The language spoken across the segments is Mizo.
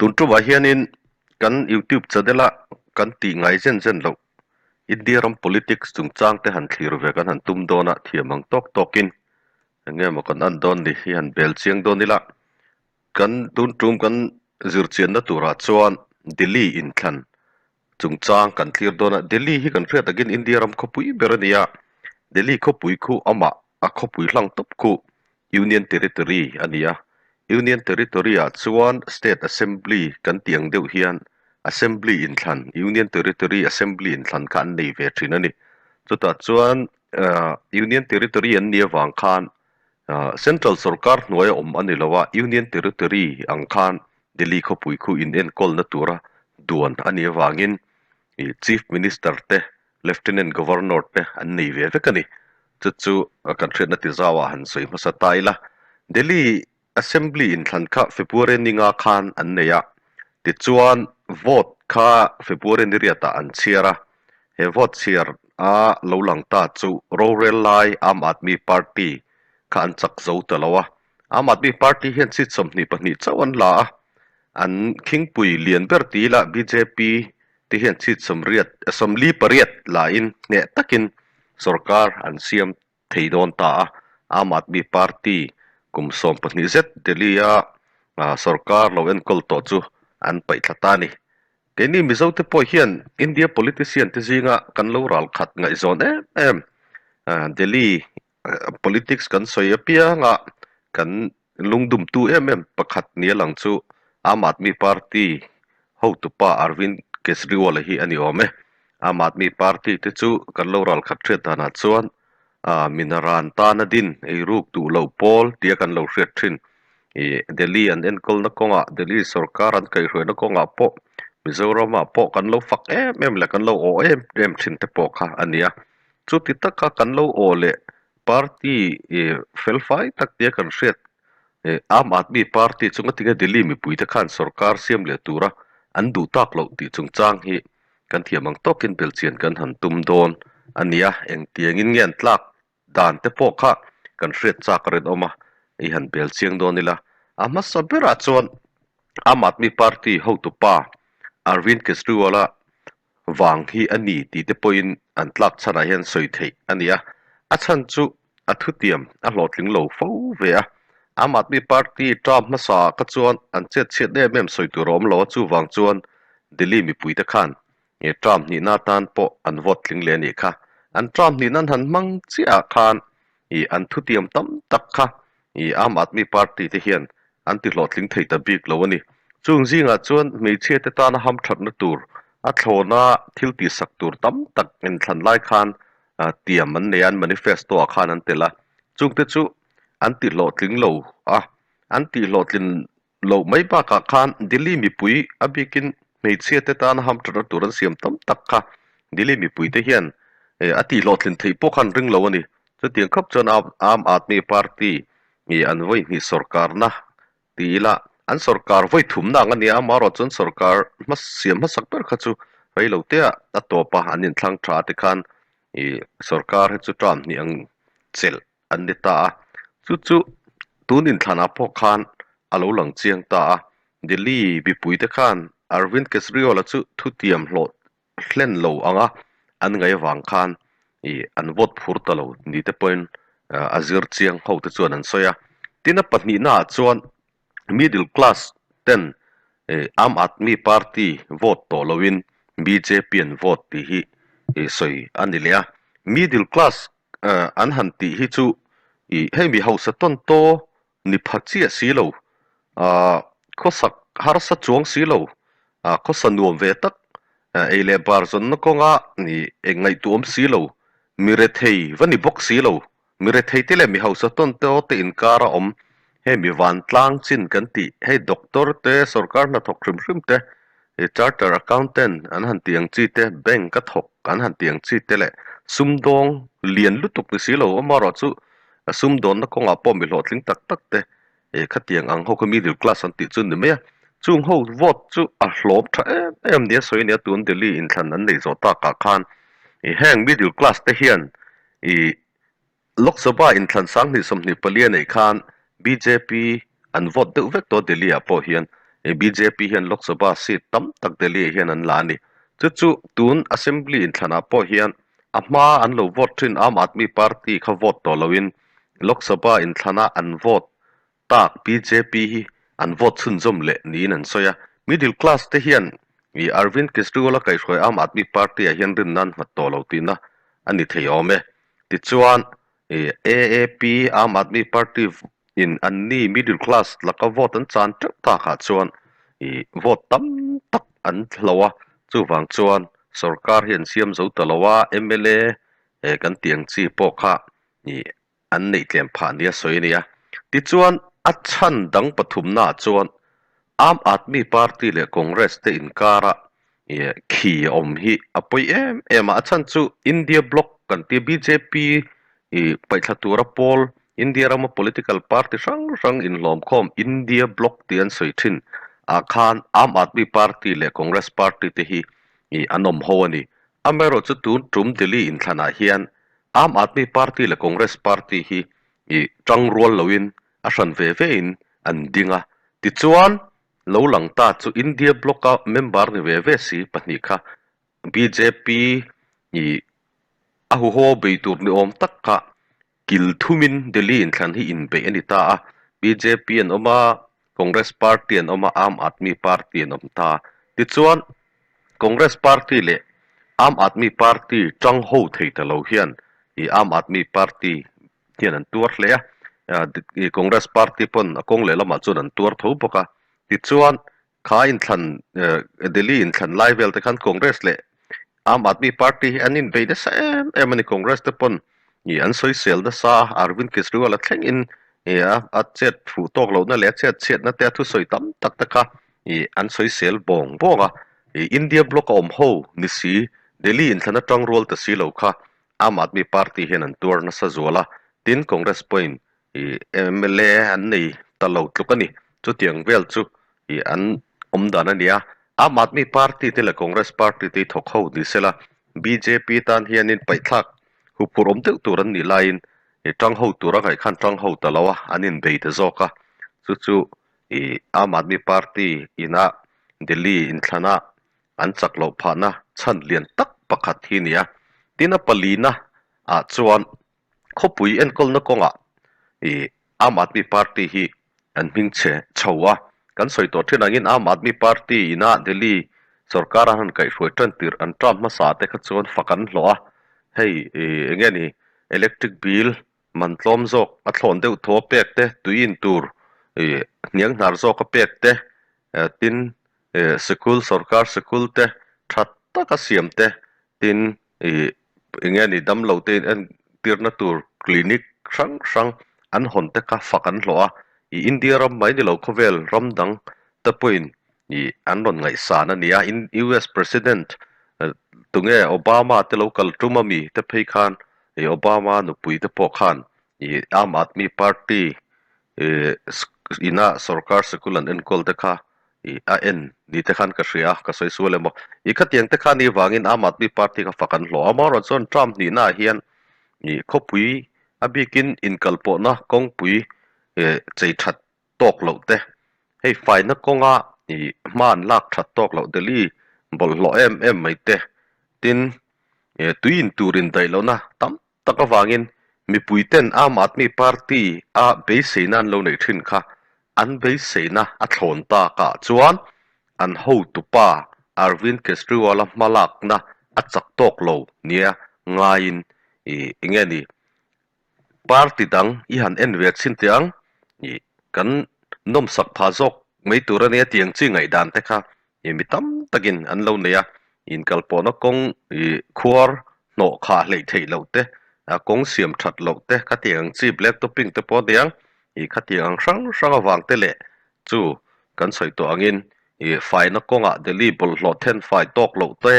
Tun tumah hianin kan YouTube channel a kan tih ngai zen zen loh India ram politics chungchang te han thlir ve kan han tum dawn a, thiam ang tawk tawkin eng nge maw kan en dawn ni hi han bel chiang dawn ila. Kan tun tum kan zirchianna turah chuan Delhi inthlan chungchang kan thlir dawn a, Delhi hi kan hriat takin India ram khawpui ber a ni a, Delhi khawpui khu amah a khawpui hlang tawp khu Union Territory a ni a, Union Territory ah chuan State Assembly kan tih ang deuh hian Assembly inthlan, Union Territory Assembly inthlan kha an nei ve thin a ni. Chutah chuan Union Territory an nih avang khan Central sorkar hnuaia awm a ni lo a, Union Territory ang khan Delhi khawpui khu inenkawlna tura duan a nih avangin Chief Minister te, Lieutenant Governor te an nei ve vek a ni. Chu chu kan hriatna ti zauah han sawi hmasa ta ila. Delhi Assembly inthlan kha February ninga khan an nei a, tichuan vote kha February ni riatah an chhiar a. He vote chhiar a lo lang ta chu rorel lai Aam Aadmi Party kha an chak zo ta lo a. Aam Aadmi Party hian seat 22 chauh an la a, an khingpui lian ber ti ila bjp te hian seat 80 48 lain hneh takin sorkar an siam thei dawn ta a. Aam Aadmi Party kum 12 zet Delhi-a sorkar lo enkawl tawh chu an paih thla ta a ni. Keini Mizote pawh hian India politician te zinga kan lo ral khat ngaihzawn em em Delhi Politics kan sawi apianga kan lungdumtu em em pakhat nia lang chu Aam Aadmi Party hotupa Arvind Kejriwal-a hi a ni awm e. Aam Aadmi Party te chu kan lo ralkhat hriat danah chuan minaran tana din eiruk duh loh pawl tia kan lo hriat thin. Delhi an enkawlna kawngah, Delhi sorkar an kaihhruaina kawngah pawh Mizoramah pawh kan lo fak em em leh kan lo awh em em thin te pawh kha a ni a. Chuti taka kan lo aw leh party felfai tak tia kan hriat Aam Aadmi Party chunga tinge Delhi mipuite khan sorkar siam leh tura an duh tak loh tih chungchang hi kan thiam ang tawkin belchian kan han tum dawn a nia. Engtiangin nge an tlak dan te pawh kha kan hriat chak a rinawm a, i han bel chiang dawn ila. A hmasa berah chuan Aam Aadmi Party hotupa Arvind Kejriwal-a vang hi a ni tih te pawhin an tlak chhanah hian sawi theih a ni a, a chhan chu a thutiam a hlawhtling lo fo ve a. Aam Aadmi Party term hmasa ah kha chuan an chet chhiat em em sawi tur a awm lo a, chuvang chuan Delhi mipuite khan nge term hnihna atan pawh an vote tling leh a nih kha. An term hnihna an han hmang chiah ah khan ih an thutiam tam tak kha ih Aam Aadmi Party te hian an ti hlawhtling thei ta bik lo a ni. Chung zingah chuan hmeichhia te tana hamthatna tur, a thlawna thil tihsak tur tam tak inthlan lai khan tiam an nei a, an manifesto ah khan an tel a. Chungte chu an ti hlawhtling lo a, an tih hlawhtlin loh mai bakah khan Delhi mipui a bikin hmeichhia te tana hamthatna tur an siam tam tak kha Delhi mipui te hian a tih hlawhtlin theih pawh khan ring lo a ni. Chutiang khawp chuan Aam Aadmi Party Nge an vawi hnih sorkarna ti ila an sorkar vawi thumna ang a nia, amaherawh chuan sorkar hma siam hmasak ber kha chu rei lo te ah a tawp a, an inthlang tha te khan ih sorkar hi chu term hnih ang chelh an ni ta a, chu chu tun inthlanah pawh khan a lo lang chiang ta a, Delhi mipui te khan Arvind Kejriwal-a chu thutiam hlawh hlen lo anga an ngaih avang khan ih an vote phur ta lo ni te pawhin a zir chiang ho te chuan an sawi a. Tin a pahnihna ah chuan middle class ten ih Aam Aadmi Party vote tawh loin bjp an vote tih hi ih sawi a ni leh a. Middle class an han tih hi chu ih hei mi hausa tawn taw ni pha chiah si lo, aah khawsak harsa chuang si lo, aah khawsa nuam ve tak, ei leh bar zawnna kawnga nih eng ngaihtuah awm si lo, mi rethei va ni bawk si lo, mi rethei te leh mi hausa tawn te aw te inkar a awm, hei mi vantlang chin kan tih, hei doctor te, sorkar hnathawk hrim hrim te, charter accountant an han tih ang chi te, bank a thawk an han tih ang chi te leh sumdawng lian lutuk ni si lo, amaherawhchu A sumdawnna kawngah pawh mi hlawhtling tak tak te eh khatiang ang ho kha middle class an tih chu ni mai a. Chung ho vote chu a hlawm tha em em nia sawi a nia tun Delhi inthlan an nei zawh takah khan ih heng middle class te hian ih Lok Sabha inthlan 2024 a neih khan bjp an vote deuh vek tawh Delhi ah pawh hian. Bjp hian Lok Sabha seat tam tak Delhi ah hian an la a ni. Chu chu tun Assembly inthlanah pawh hian a hma an lo vote thin Aam Aadmi Party kha vote tawh loin Lok Sabha inthlana an vote tak bjp hi an vote chhunzawm leh niin an sawi a. Middle class te hian ih Arvind Kejriwal a kaihhruai Aam Aadmi Party ah hian rinna an nghat tawh lo tihna a ni thei awm e. Tichuan ih AAP, Aam Aadmi Party, in anni middle class laka vote an chan teuh takah chuan ih vote tam tak an hlo a, chuvang chuan sorkar hi an siam zo ta lo a, mla eh kan tih ang chi pawh kha ih an neih tlem phah nia sawi a ni a. Tichuan, a chhan dang pathumnaah chuan Aam Aadmi Party leh Congress te inkara khi a awm hi a pawi em em a. A chhan chu India bloc kan tia bjp paihthla tura pawl India rama political party hrang hrang inhlawmkhawm India bloc tih an sawi thin ah khan Aam Aadmi Party leh Congress Party te hi an awm ho a ni. Amaherawhchu tun tum Delhi inthlanah hian Aam Aadmi Party leh Congress Party hi i tang rual loin a hran ve vein an ding a. Tichuan, lo lang ta chu India Bloc-a member ni ve ve si pahnih kha bjp i a huho bei tur ni awm tak kha kil thumin Delhi inthlan hi inbeih a ni ta a. Bjp an awm a, Congress Party an awm a, Aam Aadmi Party an awm ta. Tichuan, Congress Party leh Aam Aadmi Party tang ho thei ta lo hian i Aam Aadmi Party hian an tuar hle a, i Congress Party pawn a kawng leh lamah chuan an tuar tho bawk a. Tichuan, kha inthlan Delhi inthlan lai vel te khan Congress leh Aam Aadmi Party hi an inbei nasa em em a ni. Congress te pawn ih an sawisel nasa a, Arvind Kejriwal a thleng in ih a chet fuh tawk lohna leh a chet chhiatna te a thusawi tam tak te kha ih an sawisel bawng bawng a. Ih India bloc a awm ho ni si, Delhi inthlan atang rual ta si lo kha Aam Aadmi Party hian an tuar nasa zual a, tin Congress pawhin ih mla an nei ta lo tluk a ni. Chutiang vel chu ih an awm dan a ni a. Aam Aadmi Party te leh Congress Party te hi thawk ho ni sela, bjp tan hianin paihthlak huphurh awm deuh tur an nih laiin ih tang ho tur a ngaih khan tang ho ta lo a, an inbei ta zawk a. Chu chu ih Aam Aadmi Party ina Delhi inthlana an chak loh phahna chhan lian tak pakhat hi a ni a. Tin a palina ah chuan Khawpui enkawlna kawngah ih Aam Aadmi Party hi an hming chhe chho a, kan sawi tawh thin angin Aam Aadmi Party ina Delhi sorkar an han kaihhruai tan tirh an term hmasa te kha chuan fak an hlawh a, hei ih eng nge ni electric bill man tlawm zawk a thlawn deuh thaw a pek te, tui in tur ih hniang hnar zawk a pek te, tin ih sikul sorkar sikul te tha taka siam te, tin Ih, eng nge ni damlo te in entirna tur clinic hrang hrang an hawn te kha fak an hlawh a, ih India ram mai ni lo khawvel ram dang te pawhin ih an rawn ngaihsan a ni a, US President tunge Obama te lo kal tum ami te phei khan ih Obama nupui te pawh khan ih Aam Aadmi Party ih ina sorkar sikul an enkawl te kha Ih a en ni te khan ka hria a, ka sawi sual emaw. Ih khatiang te khan i vangin Aam Aadmi Party kha fak an hlawh a, amaherawhchu chuan term hnihnaah hian ih khawpui a bikin inkalpawhna kawngpui eh chei that tawk loh te, hei faina kawnga ih hma an lak that tawk loh Delhi bawlhhlawh em em mai te, tin eh tui in tur indaih lohna tam tak avangin mipuiten Aam Aadmi Party a beiseina an lo neih thin kha an beiseina a thlawn takah chuan an hotupa Arvind Kejriwal-a hmalakna a chak tawk lo nia ngaiin ih eng nge ni party dang i han en ve chhin teh ang ih kan nawmsak phah zawk mai tur a nia tiang chi ngaihdan te kha Ih mi tam takin an lo nei a, inkalpawhna kawng ih khuar hnawh khah hleih theih loh te, kawng siam that loh te, khatiang ang chi black topping te pawh a ni ang, ih khatiang ang hrang hrang avang te leh chu kan sawi tawh angin ih faina kawngah Delhi bawlhhlawh then fai tawk loh te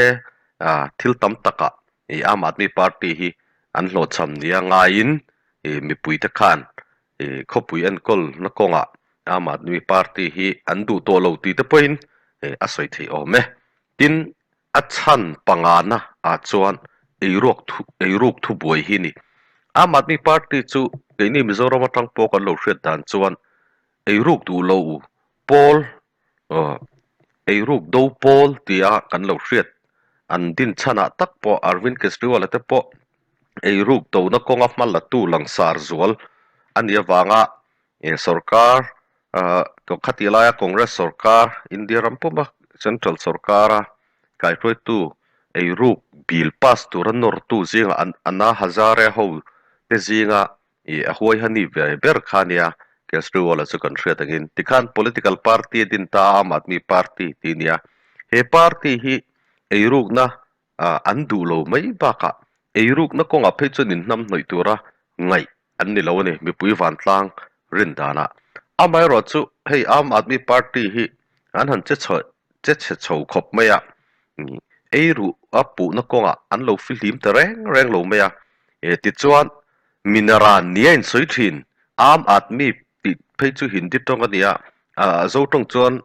ah thil tam takah ih Aam Aadmi Party hi an hlawhchham nia ngaiin ih mipuite khan Ih khawpui enkawl na kawngah Aam Aadmi Party hi an duh tawh lo tih te pawhin ih a sawi theih awm e. Tin, a chhan pangana ah chuan eiruak thu eiruk thubuai hi ni. Aam Aadmi Party chu keini Mizoram atang pawh kan lo hriat dan chuan eiruk duh lo pawl. Aw, eiruk do pawl tia kan lo hriat an din chhanah tak pawh Arvind Kejriwal-a te pawh eiruk dona kawnga hma latu langsar zual a nih avanga sorkar khatih laia Congress sorkar India ram puma Central sorkara kaihruaitu eiruk bill pass tura nawrtu zingah Anna Hazare ho te zinga Ih, a huai ha ni ve ber kha nia, Kejriwal-a chu kan hriat angin. Tikhan political party a din ta a, Aam Aadmi Party tih nia. He party hi eirukna an duh lo mai bakah eirukna kawngah phei chuan inhnam hnawih tura ngaih an ni lo a ni, mipui vantlang rin danah. Amaherawh chu hei Aam Aadmi Party hi an han che chho che chhe chho khawp mai a, eiruh a puhna kawngah an lo fihlim ta reng reng lo mai a. Tichuan Minaran nia insawi thin, Aam Aadmi tih phei chu Hindi tawng a ni a, Zo tawng chuan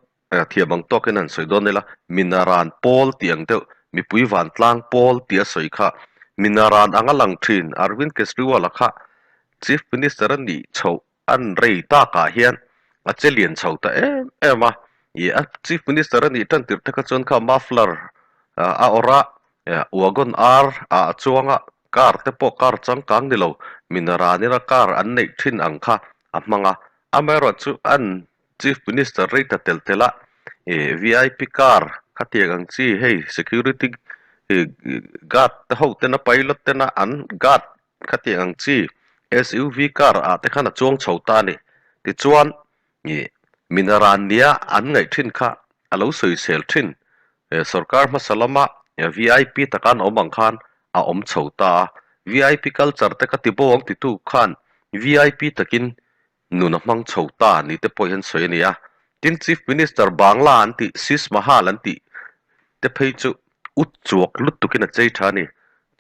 thiam ang tawkin an sawi dawn ila, Minaran pawl tih ang deuh, mipui vantlang pawl tih a sawi kha. Minaran anga lang thin Arvind Kejriwal-a kha Chief Minister a nih chhoh an rei takah hian a che lian chho ta em em a, ih a Chief Minister a nih tan tirh te kha chuan kha muffler a awrh a, wagon ar ah a chuang a, car te pawh car changkang ni lo, minaranina car an neih thin ang kha a hmang a, amaherawh chu an Chief Minister rei ta tel tel a, ih vip car khatiang ang chi hei security guard te ho tena pilot tena an guard Khatiang ang chi SUV car ah te khan a chuang chho ta a ni. Tichuan, ih, minaran nia an ngaih thin kha a lo sawisel thin. Sorkar hmasa lama vip taka an awm ang khan a awm chho ta a. Vip culture te ka ti bo ang titu khan vip takin nun a hmang chho ta ni te pawh hian sawi a ni a. Tin, Chief Minister Bangla an tih, Sis Mahal an tih te phei chu ut chuak lutukin a chei tha a ni.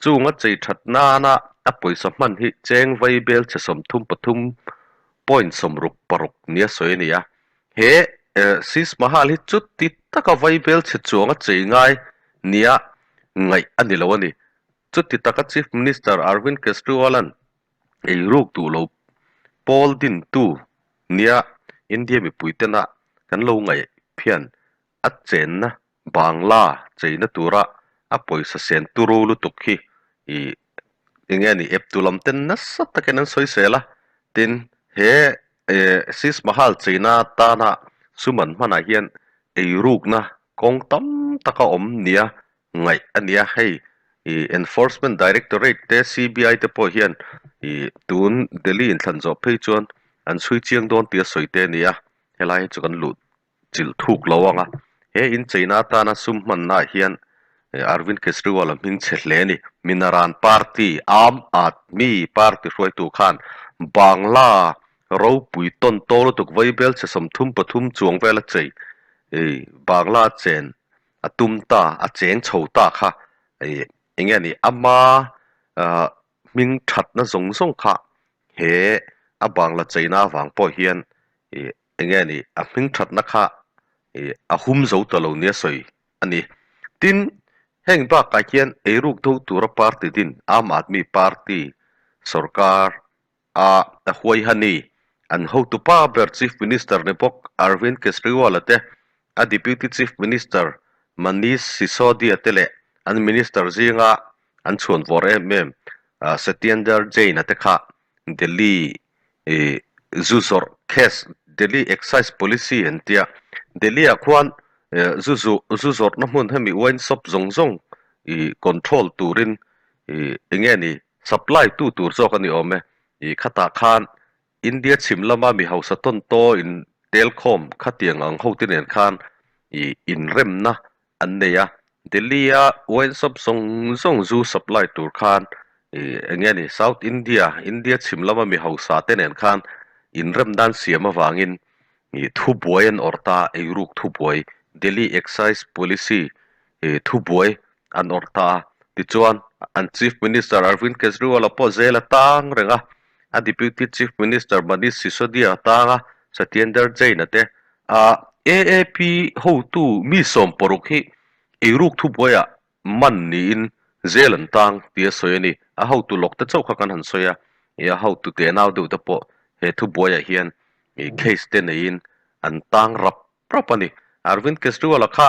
Chung a chei that nana a pawisa hman hi cheng vai bel chhe 33 point 66 nia sawi a ni a. He Sis Mahal hi chuti taka vai bel chhe chuang a chei ngai nia ngaih a ni lo a ni. Chuti taka Chief Minister Arvind Kejriwal-a'n Eiruk duh lo pawl dintu nia India mipui tena kan lo ngaih phian a chenna Bangla cheina tura a pawisa sen turu lutuk hi ih eng nge ni eptu lam ten nasa takin an sawi sel a, tin he Sis Mahal cheina tana sum an hmanah hian eirukna kawng tam tak a awm nia ngaih a nia, hei ih Enforcement Directorate te CBI te pawh hian ih tun Delhi inthlan zawh phei chuan an chhui chiang dawn tih a sawi te a ni a, helai hi chu kan luh chilh thuk lo ang a, he incheina atana sum hmanna ah hian Arvind Kejriwal a hming chhe hle a ni. Minaran Party, Aam Aadmi Party hruaitu khan Bangla ropui tawn taw lutuk vaibel chhe 33 chuang vel a chei ih Bangla chen a tum ta, a cheng chho ta kha ih eng nge ni ama ah hming thatna zawng zawng kha he a bangla cheina avang pawh hian ih eng nge ni a hming thatna kha ih a hum zo ta lo nia sawi a ni. Tin, heng bakah hian eiruk do tura party din Aam Aadmi Party sorkar a a huai ha ni. An hotupa ber Chief Minister ni bawk Arvind Kejriwal-a te, a Deputy Chief Minister Manish Sisodia te leh an Minister zinga an chhuan vawr em em Satyendar Jain-a te kha Delhi zu zawrh case, Delhi Excise Policy an tia. Delhi-ah khuan zu zu zawrhna hmun hemi wine shop zawng zawng control turin eng nge ni Supply tu tur zawk a ni awm e. I khatah khan India chhim lama mi hausa tawn taw in tel khawm khatiang ang ho te nen khan i inremna an nei a. Delhi a wine shop zawng zawng zu supply tur khan i eng nge ni South India, India chhim lama mi hausa te nen khan inremna an siam avangin i thubuai an awrh ta, eiruk thubuai, Delhi Excise Policy i thubuai an awrh ta a. Tichuan, an Chief Minister Arvind Kejriwal-a pawh zel a tang reng a, a Deputy Chief Minister Manish Sisodia a tang a, Satyendar Jain-a te. A AAP hotu mi 60 hi eiruk thubuaiah man niin zel an tang tih a sawi a ni. A hotu lawk te chauh kha kan han sawi a, ih a hotu tenau deuh te pawh he thubuaiah hian case te neiin an tang rap rap a ni. Arvind Kejriwal-a kha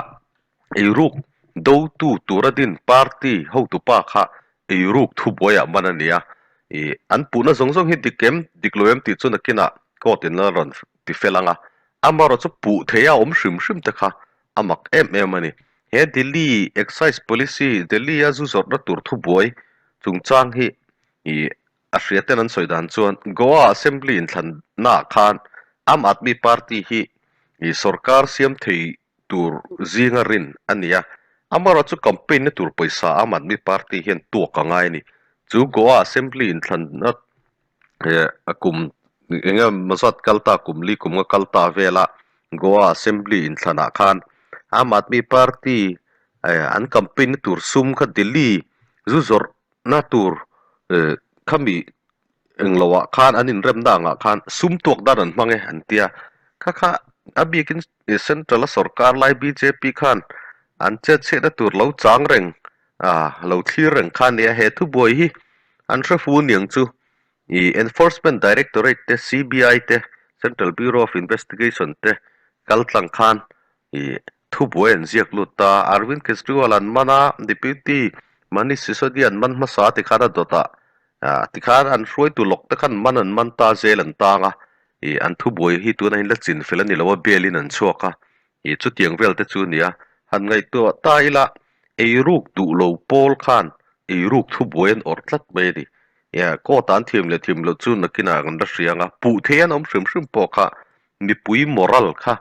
eiruk dotu tura din party hotupa kha eiruk thubuaiah man a ni a. Ih, an puhna zawng zawng hi dik em, dik lo em tih chu nakinah court in la rawn ti fel ang a. Amaherawh chu puh theih a awm hrim hrim te kha a mak em em a ni. He Delhi Excise Policy, Delhi-a zu zawrhna tur thubuai chungchang hi ih A hriaten an sawi dan chuan Goa Assembly inthlannaah khan Aam Aadmi Party hi sorkar siam thei tur zinga rin a ni a, amaherawh chu campaign na tur pawisa Aam Aadmi Party hian tuak a ngai a ni. Chu Goa Assembly inthlanna kum eng emaw zat kal ta, kum li kum nga kal ta vela Goa Assembly inthlanah khan Aam Aadmi Party an campaign na tur sum kha Delhi zu zawrh Na tur khami englo ah khan an inremna angah khan sum tuak dan an hmang e an tia. Kha kha a bikin central a sorkar lai bjp khan an chet chhiatna tur lo chang reng ah lo thlir reng kha a nia. He thubuai hi an hre fu niang chu ih Enforcement Directorate te CBI te Central Bureau of Investigation te kal tlang khan ih Thubuai an ziak lut ta. Arvind Kejriwal an man a, Deputy Manish Sisodia an man hmasa a tikhan a dawt a, tikhan an hruaitu lawk te khan man an man ta, jail an tang a, ih an thubuai hi tunah hian la chin fel a ni lo a, bail in an chhuak a, ih chutiang vel te chu a ni a. Han ngaihtuah ta ila eiruk duh lo pawl khan eiruk thubuai an awrh tlat mai a ni. Ih court ah an thiam leh thiam loh chu nakinah kan la hria ang a, puh theih an awm hrim hrim pawh kha mipui moral kha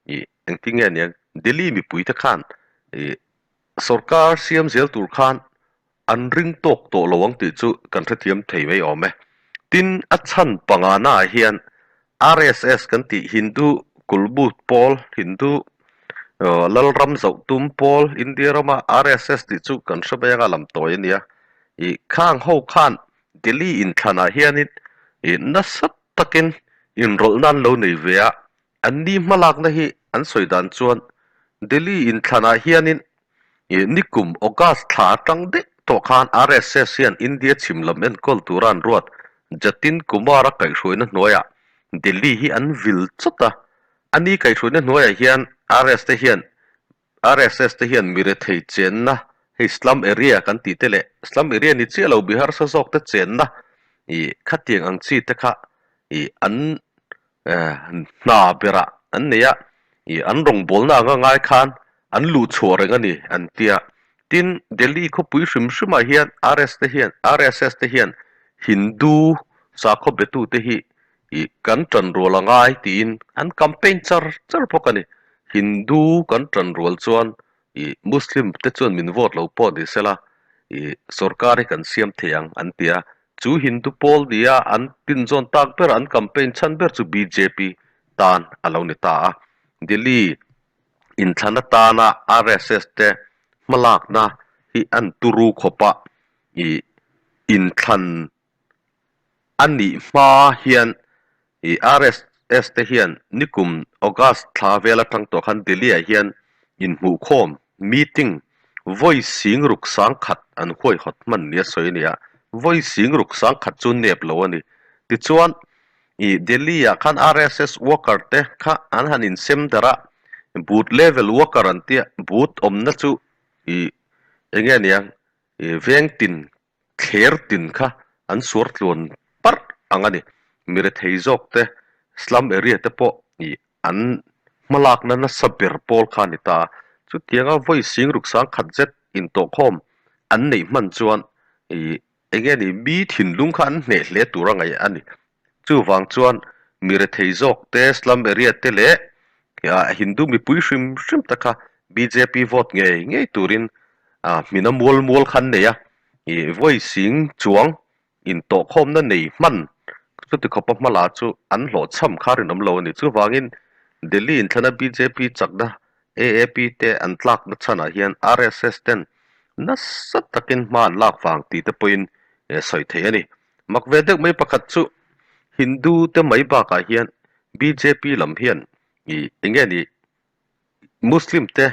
Ih, engtin nge nia, Delhi mipuite khan ih sorkar siam zel tur khan an ring tawk tawh lo ang tih chu kan hrethiam thei mai awm e. Tin, a chhan pangana ah hian RSS kan tih Hindu kulmut pawl, Hindu Lalram zoh tum pawl, India rama RSS tih chu kan hre mai anga lam tawi a nia. Ih, khang ho khan Delhi inthlanah hianin ih nasa takin inrawlhna an lo nei ve a, An ni hmalakna hi an sawi dan chuan Delhi inthlanah hianin nikum August thla atang daih tawh khan RSS hian India chhim lam enkawl tura an ruat Jatin Kumar-a kaihhruaina hnuaiah Delhi hi an vil chawt a. A ni kaihhruaina hnuaiah hian RS te hian RSS te hian mi rethei chenna hei slum area kan tih te leh slum area ni chiah lo mi harsa zawk te chenna ih khatiang ang chi te kha ih an hna berah an nei a, ih an rawngbawlna anga ngai khan an luh chhuah reng a ni an tia. Tin, Delhi khawpui hrim hrimah hian RS te hian RSS te hian Hindu sakhaw betute hi Ih, kan ṭan rual a ngai tiin an campaign char char bawk a ni. Hindu kan ṭan rual chuan ih Muslim te chuan min vote lo pawh ni sela ih sorkar hi kan siam thei ang an ti a. Chu Hindu pawl nia an tinzawn tak ber an campaign chhan ber chu bjp tan a lo ni ta a. Delhi inthlan atana RSS te hmalakna hi an turu khawp a, ih inthlan A nih hma hian ih RSS te hian nikum August thla vel atang tawh khan Delhi-ah hian inhmuhkhawm, meeting, vawi sing ruk sang khat an huaihawt hman nia sawi a ni a, vawi sing ruk sang khat chu nep lo a ni. Tichuan ih Delhi-ah khan RSS worker te kha an han insem darh a, booth level worker an tia, booth awmna chu ih eng nge niang ih veng tin Thler tin kha an suar tluan parh ang a ni. Mi rethei zawk te, slum area te pawh ih an hmalakna nasa ber pawl kha a ni ta a. Chutianga vawi sing ruk sang khat zet intawhkhawm an neih hman chuan ih eng nge ni mi thinlung kha an hneh hle tur a ngaih a ni. Chuvang chuan mi rethei zawk te, slum area te leh Hindu mipui hrim hrim te kha bjp vote ngei ngei turin hmina mual mual kha an nei a, ih vawi sing chuang intawhkhawmna nei hman chuti khawpa hmala chu an hlawhchham kha rinawm lo a ni. Chuvangin Delhi inthlana bjp chakna AAP te an tlakna chhanah hian RSS ten nasa takin hma an lak vang tih te pawhin sawi theih a ni. Mak ve deuh mai pakhat chu Hindu te mai bakah hian bjp lam hian ih eng nge ni Muslim te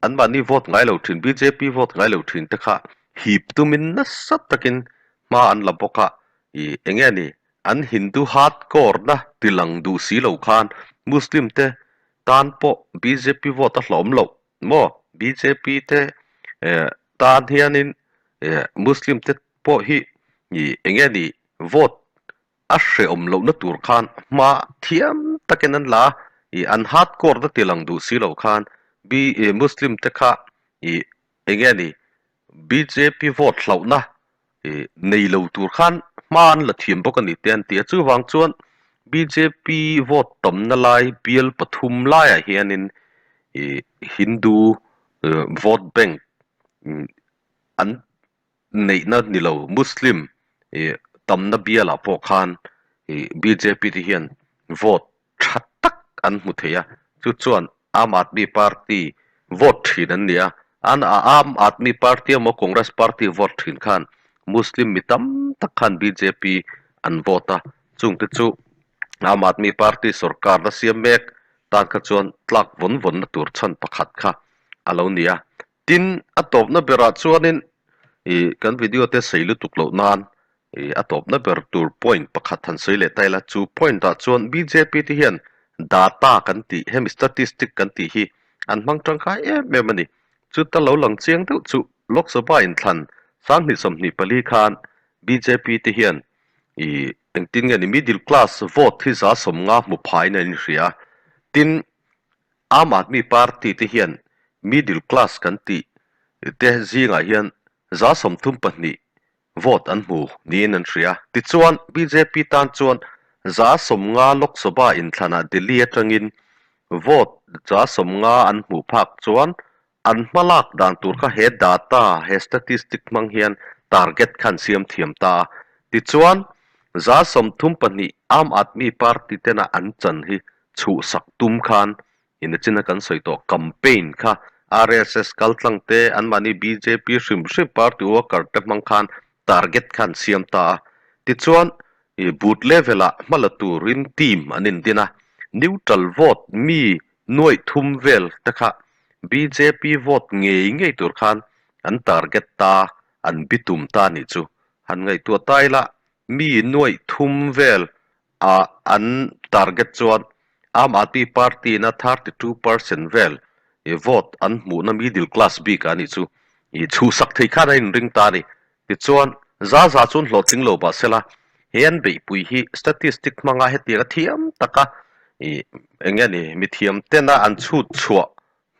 anmahni vote ngai lo thin bjp vote ngai lo thin te kha hip tumin nasa takin hma an la bawk a ih eng nge ni an Hindu hardcore na tilang duh si lo khan Muslim te. Tan pawh bjp vote a hlawm loh maw? Bjp te tan hianin Muslim te pawh hi eng nge ni vote a hrehawm lohna tur khan hma thiam takin an la a, ih an hard core na ti lang duh si lo khan Muslim te kha ih eng nge ni bjp vote hlauhna ih nei lo tur khan hma an la thiam bawk a ni te an ti a. Chuvang chuan bjp vote tamna lai bial pathum laiah hianin ih Hindu vote bank an neihna ni lo Muslim ih tamna bialah pawh khan ih bjp te hian vote tha tak an hmu thei a, chu chuan Aam Aadmi Party vote thin an ni a, an Aam Aadmi Party emaw Congress Party vote thin khan Muslim mi tam tak khan bjp an vote a, chungte chu Aam Aadmi Party sorkarna siam mek tan kha chuan tlak vawn vawnna tur chhan pakhat kha a lo ni a. Tin, a tawpna berah chuanin ih kan video te sei lutuk loh nan ih a tawpna ber tur point pakhat han sawi leh ta ila, chu point ah chuan bjp te hian data kan tih hemi statistic kan tih hi an hmang tangkai em em a ni. Chuta lo lang chiang deuh chu Lok Sabha inthlan 2024 khan bjp te hian ih engtin nge ni middle class vote hi 50% hmu phaiin an inhria a, tin Aam Aadmi Party te hian middle class kan tih te zingah hian 32% vote an hmu niin an hria. Tichuan, bjp tan chuan 50% Lok Sabha inthlanah Delhi atangin vote 50% an hmuh phak chuan an hmalak dan tur kha he data, he statistic hmang hian target kha an siam thiam ta a. Tichuan, 32% Aam Aadmi Party tena an chan hi chhuhsak tum khan inachina kan sawi tawh campaign kha RSS kaltlang te anmahni bjp hrim hrim party worker te hmang khan target kha an siam ta a. Tichuan ih booth level ah hma la turin team an indin a, neutral vote mi nuaih thum vel te kha bjp vote ngei ngei tur khan an target ta an bitum ta anih chu. Han ngaihtuah ta ila mi nuaih thum vel ah an target chuan Aam Aadmi Party in a 32% vel i vote an hmuhna middle class bik ah anih chu i chhuhsak thei khan a inring ta a ni. Tichuan, za za chuan hlawhtling lo mahsela he an beihpui hi statistic hmanga hetianga thiam taka i eng nge ni mithiam tena an chhut chhuah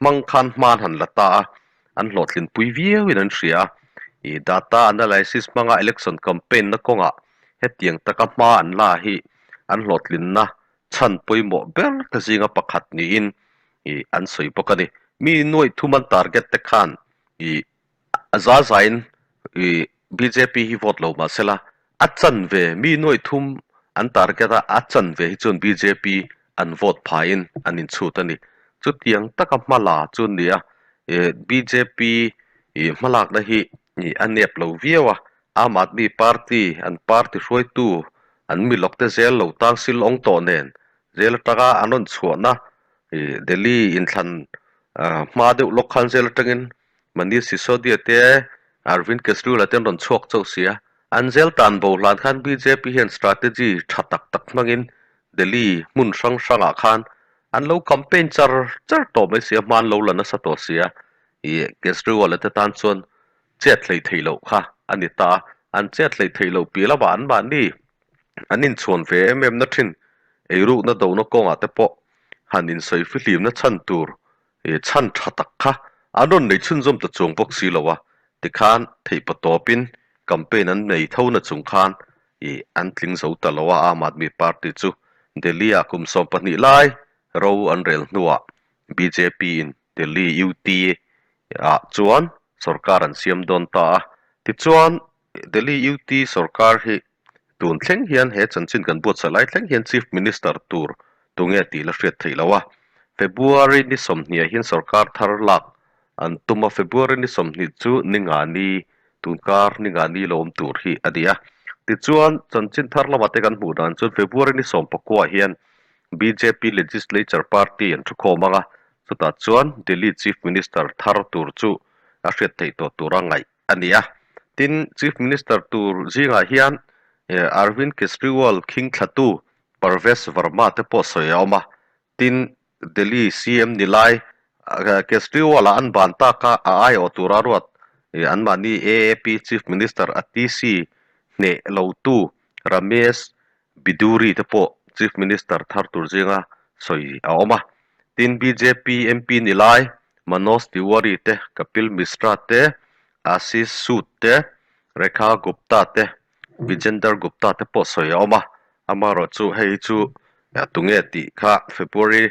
hmang khan hman han la ta a, an hlawhtlinpui viauin an hria a. Ih data analysis hmanga election campaign na kawngah hetiang taka hma an la hi an hlawhtlinna chhan pawimawh ber te zinga pakhat niin ih an sawi bawk a ni. Mi nuaih thum an target te khan ih A za zain ih bjp hi vote lo mah sela, a chanve mi nuaih thum an target a, a chanve hi chuan bjp an vote phaiin an inchhut a ni. Chutiang taka hma la chu a ni a, ih bjp ih hmalakna hi ih a nep lo viau a, Aam Aadmi Party an party hruaitu an milawk te zel lo tang sil awng tawh nen zel atanga an rawn chhuahna ih Delhi inthlan hma deuh lawk khan zel atangin Manish Sisodia te, Arvind Kejriwal-a te an rawn chhuak chauh si a. An zel tan bo hlan khan bjp hian strategy tha tak tak hmangin Delhi hmun hrang hrangah khan an lo campaign char char tawh mai si a, hma an lo la nasa tawh si a. Ih Kejriwal-a te tan chuan chet hleih theih loh kha a ni ta a. An chet hleih theih loh piah lamah anmahni an inchhuan ve em em na thin eirukna dona kawngah te pawh han insawi fihlimna chhan tur He chhan tha tak kha an rawn nei chhunzawm ta chuang bawk si lo a, tikhan theihpa tawpin campaign an nei tho na chung khan ih an tling zo ta lo a, Aam Aadmi Party chu Delhi-ah kum 12 lai ro an rel hnuah bjp in Delhi UT ah chuan sorkar an siam dawn ta a, tichuan Delhi UT sorkar hi tun thleng hian he chanchin kan buatsaih lai thleng hian Chief Minister tur tunge tih la hriat theih lo a. February ni 20 ah hian sorkar thar lak an tum a, February ni 20 chu Ningani tunkar Ningani lo awm tur hi a ni a. Tichuan chanchin thar lamah te kan hmuh dan chuan February ni 19 ah hian bjp Legislature Party an thukhawm ang a, chutah chuan Delhi Chief Minister thar tur chu a hriat theih tawh tura ngaih a ni a. Tin, Chief Minister tur zingah hian Arvind Kejriwal khing thlatu Parvesh Verma te pawh sawi a awm a. Tin, Delhi CM ni lai Kejriwal-a an ban tak a, a aiawh tura ruat anmahni AAP Chief Minister Atishi hneh lotu Ramesh Biduri te pawh Chief Minister thar tur zinga sawi a awm a. Tin, bjp MP ni lai Manoj Tiwari te, Kapil Mishra te, Ashish Sood te, Rekha Gupta te, Vijender Gupta te pawh sawi a awm a. Amaherawhchu hei hi chu tunge tih kha February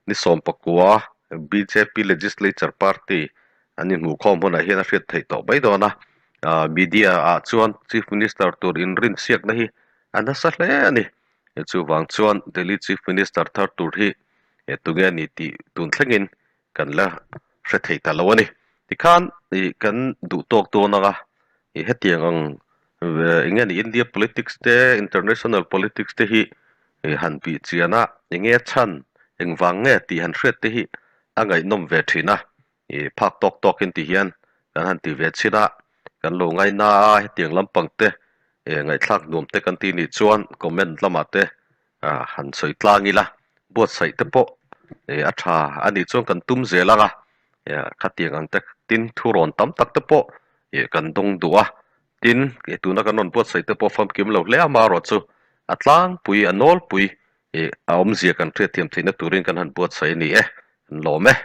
ni 19 bjp Legislature Party an inhmuhkhawm hunah hian a hriat theih tawh mai dawn a. Media ah chuan Chief Minister tur inrinsiakna hi a nasa hle a ni. Chuvang chuan Delhi Chief Minister thar tur hi tunge a ni tih tun thlengin kan la hre thei ta lo a ni. Tikhan kan duh tawk dawn anga hetiang ang eng nge ni India politics te international politics te hi han bih chian a eng nge chhan engvang nge tih han hriat te hi a ngaihnawm ve thin a. Phak tawk tawkin ti hian kan han ti ve chhin a, kan lo ngaina a hetiang lampang te ngaihthlak nuam te kan ti nih chuan comment lamah te han sawi tlang ila, buatsaih te pawh a tha a nih chuan kan tum zel ang a, khatiang ang te tin thurawn tam tak te pawh kan dawng duh a, tin tuna kan rawn buatsaih te pawh famkim lo hle amaherawh chu a tlangpui a nawlpui a awmzia kan hriatthiam theihna turin kan han buatsaih a ni e, kan lawm e.